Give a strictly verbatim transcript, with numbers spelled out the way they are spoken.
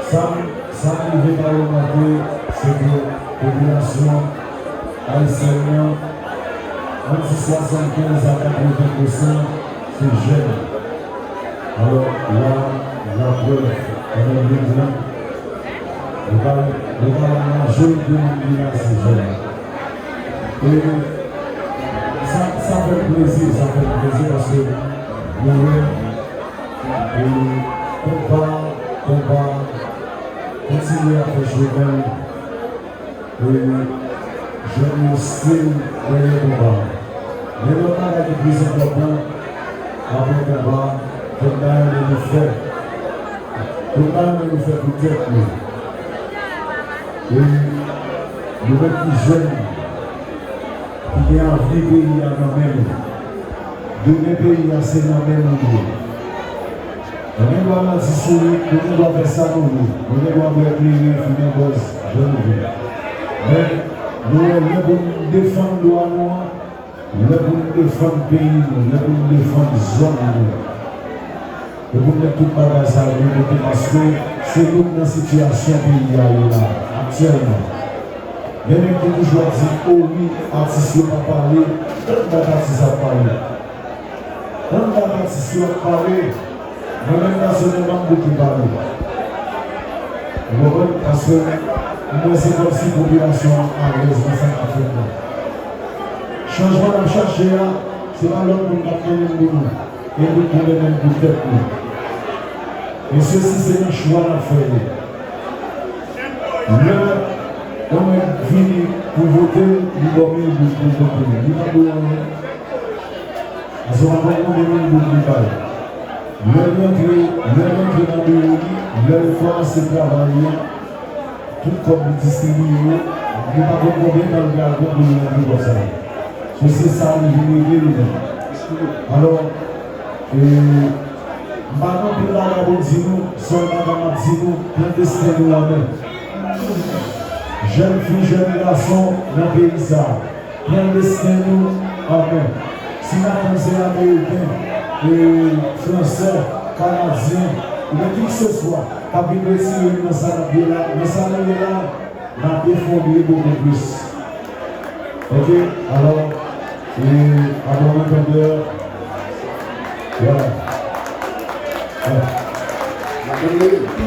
Sa m, sa m rive pa remake, se ke popilasyon ayisyèn nan, ant swasannkenz a katreven pousan, se jèn. Alò, la, laprèv, pandan lig lan, nou pa, nou pa wè majorite moun ki la se jèn. E sa, sa fè m plezi, sa fè m plezi paske nou wè, e konba, konba, kontinye ap fè chemen l. E jèn yo still dèyè konba. Men lòt bagay ki plis enpòtan, apre konba, fòk n ta renmen nou fè. Fòk n ta renmen nou fè pou tèt nou. E nou menm ki jèn, ki gen avni peyi a nan men nou. Demen peyi a se nan men nou li ye. Nou gen dwa mati sou li, nou gen dwa fè sa nou vle. Nou gen dwa bwè kleren, fimen bòz, jan nou vle. Men, nou wè lè pou n defann dwa nou an, lè pou n defann peyi nou, lè pou n defann zòn nou. E pou n met tout bagay sa yo de kote paske se nou k nan sitiyasyon peyi a ye la, aktyèlman. Gen nèg ki toujou ap di, o wi, atis yo pa pale, tann dat atis ap pale. Tann dat atis yo ap pale, mwen menm pèsonèlman m bouke pale. Ou konprann? Paske m wè se kòmsi popilasyon an alèz nan sa k ap fèt la. Chanjman n ap chache a, se pa lòt moun k ap mennen l pou nou. E nou pou mennen l pou tèt nou. E sesi se yon chwa n ap fè ye. Lè yon nèg vini pou vote, li ba w mil goud pou vote. Li pa ba w anyen. Paske w pa konn konbyen mil goud li bay. Lè l rantre, lè l rantre nan biwo li, lè l kòmanse travay li an, tout kòb li distribiye yo, li pa konn konbyen tan l pral pran pou li rantre kòb sa yo. So se sa li vin regle li menm. Alò, e, m pa gen anpil bagay pou m di nou, sèl bagay m ap di nou, pran desten nou an men. Jèn fi, jèn gason nan peyi sa a, pran desten nou an men. Si n ap tann se Ameriken, e, Fransè, Kanadyen, oubyen kikseswa k ap vin retire n nan sa n ap ye la, nan sa nou ye la, n ap efondre bokou plis. Oke? Alò, e, a bon antandè, yeah. Yeah.